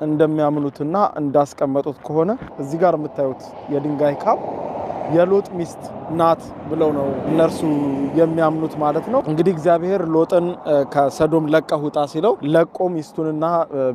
እንደሚያምኑትና እንዳስቀመጡት ከሆነ እዚህ ጋር የምታዩት የድንጋይ ካብ የሎጥ ሚስት ናት ብለው ነው እነርሱ የሚያምኑት ማለት ነው። እንግዲህ እግዚአብሔር ሎጥን ከሰዶም ለቀህ ውጣ ሲለው ለቆ ሚስቱንና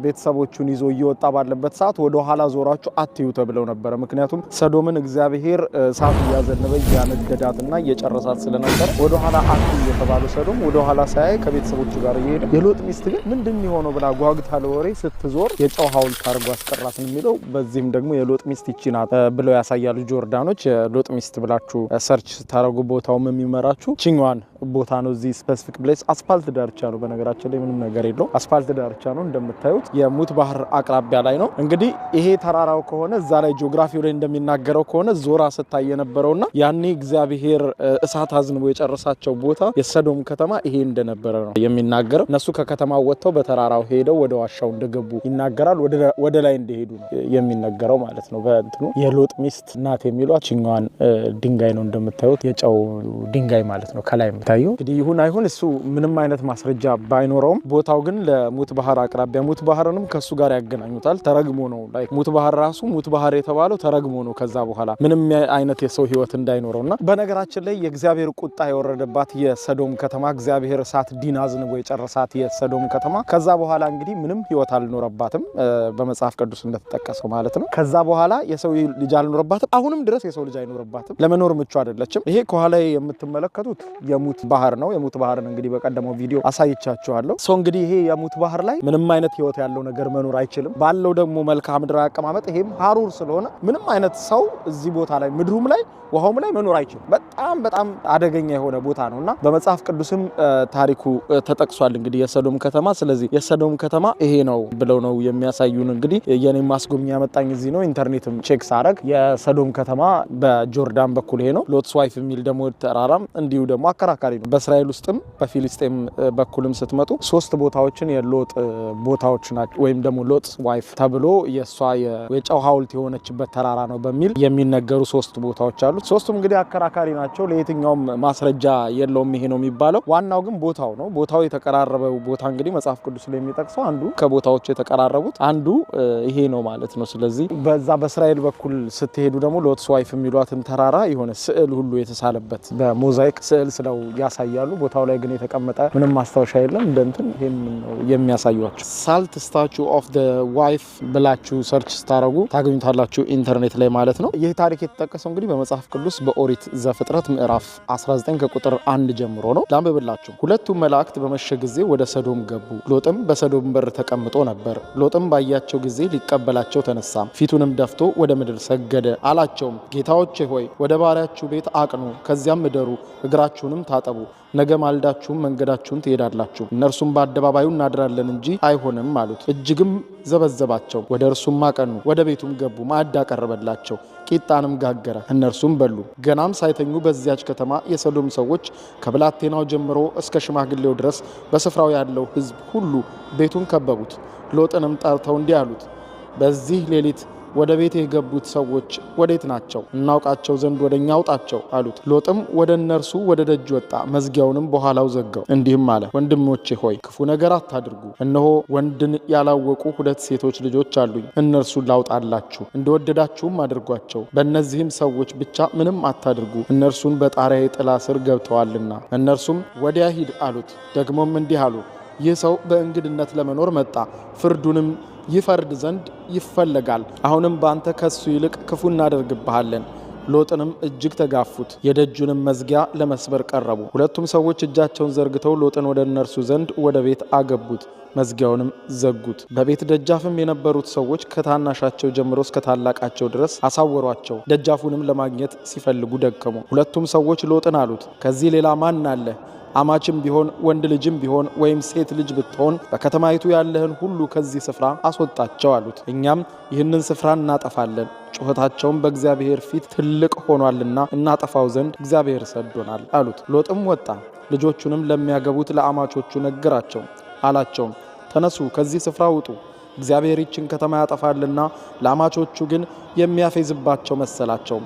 ቤተሰቦቹን ይዞ እየወጣ ባለበት ሰዓት ወደ ኋላ ዞራችሁ አትዩ ተብለው ነበረ። ምክንያቱም ሰዶምን እግዚአብሔር እሳት እያዘነበ እያነደዳትና እየጨረሳት ስለነበረ ወደ ኋላ አትዩ የተባለው ሰዶም ወደ ኋላ ሳያይ ከቤተሰቦቹ ጋር እየሄደ፣ የሎጥ ሚስት ግን ምንድን የሆነው ብላ ጓጉታ ለወሬ ስትዞር የጨው ሐውልት አድርጎ አስቀራት ነው የሚለው። በዚህም ደግሞ የሎጥ ሚስት ይቺ ናት ብለው ያሳያሉ ጆርዳኖች። የሎጥ ሚስት ብላችሁ search ስታደርጉ ቦታውም የሚመራችሁ ችኛዋን ቦታ ነው። እዚህ specific place አስፋልት ዳርቻ ነው። በነገራችን ላይ ምንም ነገር የለው፣ አስፋልት ዳርቻ ነው። እንደምታዩት የሙት ባህር አቅራቢያ ላይ ነው። እንግዲህ ይሄ ተራራው ከሆነ እዛ ላይ ጂኦግራፊው ላይ እንደሚናገረው ከሆነ ዞራ ስታይ የነበረውና ያኔ እግዚአብሔር እሳት አዝንቦ የጨረሳቸው ቦታ የሰዶም ከተማ ይሄ እንደነበረ ነው የሚናገረው። እነሱ ከከተማው ወጥተው በተራራው ሄደው ወደ ዋሻው እንደገቡ ይናገራል። ወደ ላይ እንደሄዱ ነው የሚነገረው ማለት ነው። በእንትኑ የሎጥ ሚስት ናት የሚሏት ችኛዋን ድንጋይ ነው፣ እንደምታዩት የጨው ድንጋይ ማለት ነው ከላይ የሚታየው። እንግዲህ ይሁን አይሁን እሱ ምንም አይነት ማስረጃ ባይኖረውም ቦታው ግን ለሙት ባህር አቅራቢያ፣ ሙት ባህርንም ከሱ ጋር ያገናኙታል። ተረግሞ ነው፣ like ሙት ባህር ራሱ ሙት ባህር የተባለው ተረግሞ ነው። ከዛ በኋላ ምንም አይነት የሰው ሕይወት እንዳይኖረው እና በነገራችን ላይ የእግዚአብሔር ቁጣ የወረደባት የሰዶም ከተማ፣ እግዚአብሔር እሳት ዲን አዝንቦ የጨረሳት የሰዶም ከተማ ከዛ በኋላ እንግዲህ ምንም ሕይወት አልኖረባትም በመጽሐፍ ቅዱስ እንደተጠቀሰው ማለት ነው። ከዛ በኋላ የሰው ልጅ አልኖረባትም። አሁንም ድረስ የሰው ልጅ አይኖርባትም። ለመኖር ምቹ አይደለችም። ይሄ ከኋላ የምትመለከቱት የሙት ባህር ነው። የሙት ባህርን እንግዲህ በቀደመው ቪዲዮ አሳይቻችኋለሁ። So እንግዲህ ይሄ የሙት ባህር ላይ ምንም አይነት ህይወት ያለው ነገር መኖር አይችልም። ባለው ደግሞ መልክዓ ምድራዊ አቀማመጥ ይሄም ሀሩር ስለሆነ ምንም አይነት ሰው እዚህ ቦታ ላይ ምድሩም ላይ ውሃውም ላይ መኖር አይችልም። በጣም በጣም አደገኛ የሆነ ቦታ ነው እና በመጽሐፍ ቅዱስም ታሪኩ ተጠቅሷል እንግዲህ የሰዶም ከተማ። ስለዚህ የሰዶም ከተማ ይሄ ነው ብለው ነው የሚያሳዩን። እንግዲህ የኔ ማስጎብኛ ያመጣኝ እዚህ ነው። ኢንተርኔትም check ሳረግ የሰዶም ከተማ በጆርዳን በኩል ይሄ ነው። Lot's Wife የሚል ደግሞ ተራራም እንዲሁ ደግሞ አከራካሪ ነው። በእስራኤል ውስጥም በፊሊስጤም በኩልም ስትመጡ ሶስት ቦታዎችን የሎጥ ቦታዎች ናቸው ወይም ደግሞ Lot's Wife ተብሎ የእሷ የጨው ሐውልት የሆነችበት ተራራ ነው በሚል የሚነገሩ ሶስት ቦታዎች አሉ። ሶስቱም እንግዲህ አከራካሪ ናቸው። ለየትኛውም ማስረጃ የለውም ይሄ ነው የሚባለው። ዋናው ግን ቦታው ነው። ቦታው የተቀራረበው ቦታ እንግዲህ መጽሐፍ ቅዱስ ላይ የሚጠቅሰው አንዱ ከቦታዎቹ የተቀራረቡት አንዱ ይሄ ነው ማለት ነው። ስለዚህ በዛ በእስራኤል በኩል ስትሄዱ ደግሞ Lot's Wife የሚሏትን ተራራ የሆነ ስዕል ሁሉ የተሳለበት በሞዛይክ ስዕል ስለው ያሳያሉ። ቦታው ላይ ግን የተቀመጠ ምንም ማስታወሻ የለም። እንደንትን ይሄን ነው የሚያሳዩቸው። Salt statue of the wife ብላችሁ search ስታረጉ ታገኙታላችሁ ኢንተርኔት ላይ ማለት ነው። ይህ ታሪክ የተጠቀሰው እንግዲህ በመጽሐፍ ቅዱስ በኦሪት ዘፍጥረት ምዕራፍ 19 ከቁጥር 1 ጀምሮ ነው። ላንብብላችሁ። ሁለቱም መላእክት በመሸ ጊዜ ወደ ሰዶም ገቡ። ሎጥም በሰዶም በር ተቀምጦ ነበር። ሎጥም ባያቸው ጊዜ ሊቀበላቸው ተነሳ፣ ፊቱንም ደፍቶ ወደ ምድር ሰገደ። አላቸውም፣ ጌታዎቼ ሆይ፣ ወደ ባሪያችሁ ቤት አቅኑ፣ ከዚያም እደሩ፣ እግራችሁንም ታጠቡ፣ ነገ ማልዳችሁም መንገዳችሁን ትሄዳላችሁ። እነርሱም በአደባባዩ እናድራለን እንጂ አይሆንም አሉት። እጅግም ዘበዘባቸው። ወደ እርሱም አቀኑ፣ ወደ ቤቱም ገቡ። ማዕድ አቀረበላቸው፣ ቂጣንም ጋገረ፣ እነርሱም በሉ። ገናም ሳይተኙ በዚያች ከተማ የሰዶም ሰዎች ከብላቴናው ጀምሮ እስከ ሽማግሌው ድረስ በስፍራው ያለው ሕዝብ ሁሉ ቤቱን ከበቡት። ሎጥንም ጠርተው እንዲህ አሉት፣ በዚህ ሌሊት ወደ ቤት የገቡት ሰዎች ወዴት ናቸው? እናውቃቸው ዘንድ ወደ እኛ አውጣቸው አሉት። ሎጥም ወደ እነርሱ ወደ ደጅ ወጣ፣ መዝጊያውንም በኋላው ዘጋው። እንዲህም አለ፣ ወንድሞቼ ሆይ፣ ክፉ ነገር አታድርጉ። እነሆ ወንድን ያላወቁ ሁለት ሴቶች ልጆች አሉኝ። እነርሱን ላውጣላችሁ፣ እንደወደዳችሁም አድርጓቸው። በእነዚህም ሰዎች ብቻ ምንም አታድርጉ፣ እነርሱን በጣሪያዬ ጥላ ስር ገብተዋልና። እነርሱም ወዲያ ሂድ አሉት። ደግሞም እንዲህ አሉ፣ ይህ ሰው በእንግድነት ለመኖር መጣ፣ ፍርዱንም ይፈርድ ዘንድ ይፈለጋል። አሁንም በአንተ ከሱ ይልቅ ክፉ እናደርግብሃለን። ሎጥንም እጅግ ተጋፉት፣ የደጁንም መዝጊያ ለመስበር ቀረቡ። ሁለቱም ሰዎች እጃቸውን ዘርግተው ሎጥን ወደ እነርሱ ዘንድ ወደ ቤት አገቡት፣ መዝጊያውንም ዘጉት። በቤት ደጃፍም የነበሩት ሰዎች ከታናሻቸው ጀምሮ እስከ ታላቃቸው ድረስ አሳወሯቸው። ደጃፉንም ለማግኘት ሲፈልጉ ደከሙ። ሁለቱም ሰዎች ሎጥን አሉት፣ ከዚህ ሌላ ማን አለ? አማችም ቢሆን፣ ወንድ ልጅም ቢሆን ወይም ሴት ልጅ ብትሆን በከተማይቱ ያለህን ሁሉ ከዚህ ስፍራ አስወጣቸው አሉት። እኛም ይህንን ስፍራ እናጠፋለን፣ ጩኸታቸውም በእግዚአብሔር ፊት ትልቅ ሆኗልና እናጠፋው ዘንድ እግዚአብሔር ሰዶናል አሉት። ሎጥም ወጣ፣ ልጆቹንም ለሚያገቡት ለአማቾቹ ነገራቸው። አላቸውም፣ ተነሱ፣ ከዚህ ስፍራ ውጡ፣ እግዚአብሔር ይህችን ከተማ ያጠፋልና። ለአማቾቹ ግን የሚያፌዝባቸው መሰላቸው።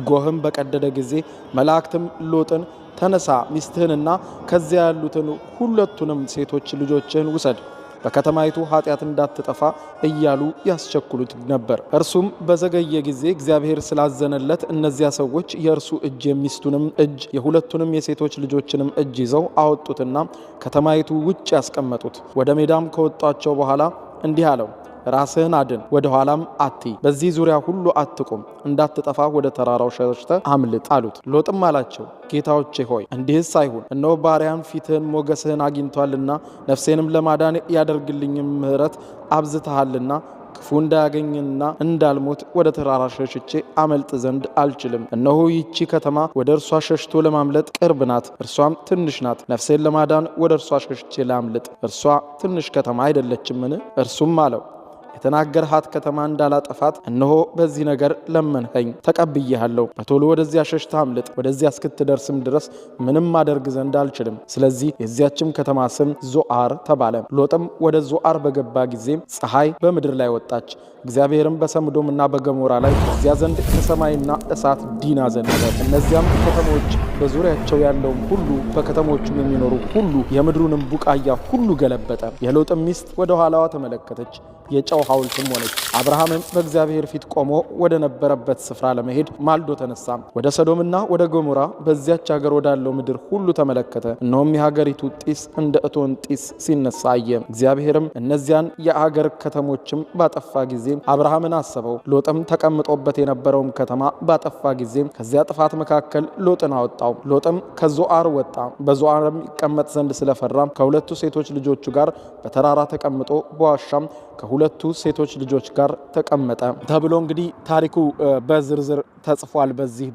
ጎህም በቀደደ ጊዜ መላእክትም ሎጥን፣ ተነሳ፣ ሚስትህንና ከዚያ ያሉትን ሁለቱንም ሴቶች ልጆችህን ውሰድ፣ በከተማይቱ ኃጢአት እንዳትጠፋ እያሉ ያስቸኩሉት ነበር። እርሱም በዘገየ ጊዜ እግዚአብሔር ስላዘነለት እነዚያ ሰዎች የእርሱ እጅ የሚስቱንም እጅ የሁለቱንም የሴቶች ልጆችንም እጅ ይዘው አወጡትና ከተማይቱ ውጭ ያስቀመጡት። ወደ ሜዳም ከወጧቸው በኋላ እንዲህ አለው፣ ራስህን አድን፣ ወደ ኋላም አትይ፣ በዚህ ዙሪያ ሁሉ አትቁም፣ እንዳትጠፋ ወደ ተራራው ሸሽተህ አምልጥ አሉት። ሎጥም አላቸው፣ ጌታዎቼ ሆይ እንዲህስ አይሁን፣ እነሆ ባሪያህን ፊትህን ሞገስህን አግኝቷልና ነፍሴንም ለማዳን ያደርግልኝም ምሕረት አብዝተሃልና ክፉ እንዳያገኝና እንዳልሞት ወደ ተራራ ሸሽቼ አመልጥ ዘንድ አልችልም። እነሆ ይህቺ ከተማ ወደ እርሷ ሸሽቶ ለማምለጥ ቅርብ ናት፣ እርሷም ትንሽ ናት። ነፍሴን ለማዳን ወደ እርሷ ሸሽቼ ላምልጥ፣ እርሷ ትንሽ ከተማ አይደለችምን? እርሱም አለው፣ የተናገርሃት ከተማ እንዳላጠፋት እነሆ በዚህ ነገር ለመንኸኝ፣ ተቀብዬሃለሁ። በቶሎ ወደዚያ ሸሽተህ አምልጥ፣ ወደዚያ እስክትደርስም ድረስ ምንም አደርግ ዘንድ አልችልም። ስለዚህ የዚያችም ከተማ ስም ዞአር ተባለ። ሎጥም ወደ ዞአር በገባ ጊዜ ፀሐይ በምድር ላይ ወጣች። እግዚአብሔርም በሰዶምና በገሞራ ላይ በዚያ ዘንድ ከሰማይና እሳት ዲን አዘነበ። እነዚያም ከተሞች በዙሪያቸው ያለውም ሁሉ በከተሞቹም የሚኖሩ ሁሉ የምድሩንም ቡቃያ ሁሉ ገለበጠ። የሎጥም ሚስት ወደ ኋላዋ ተመለከተች፣ የጨው ሐውልትም ሆነች። አብርሃምም በእግዚአብሔር ፊት ቆሞ ወደ ነበረበት ስፍራ ለመሄድ ማልዶ ተነሳ። ወደ ሰዶምና ወደ ገሞራ በዚያች ሀገር ወዳለው ምድር ሁሉ ተመለከተ። እነሆም የሀገሪቱ ጢስ እንደ እቶን ጢስ ሲነሳ አየ። እግዚአብሔርም እነዚያን የአገር ከተሞችም ባጠፋ ጊዜ አብርሃምን አሰበው። ሎጥም ተቀምጦበት የነበረውም ከተማ ባጠፋ ጊዜ ከዚያ ጥፋት መካከል ሎጥን አወጣው። ሎጥም ከዞአር ወጣ። በዞአርም ይቀመጥ ዘንድ ስለፈራ ከሁለቱ ሴቶች ልጆቹ ጋር በተራራ ተቀምጦ በዋሻም ከሁለቱ ሴቶች ልጆች ጋር ተቀመጠ ተብሎ እንግዲህ ታሪኩ በዝርዝር ተጽፏል። በዚህ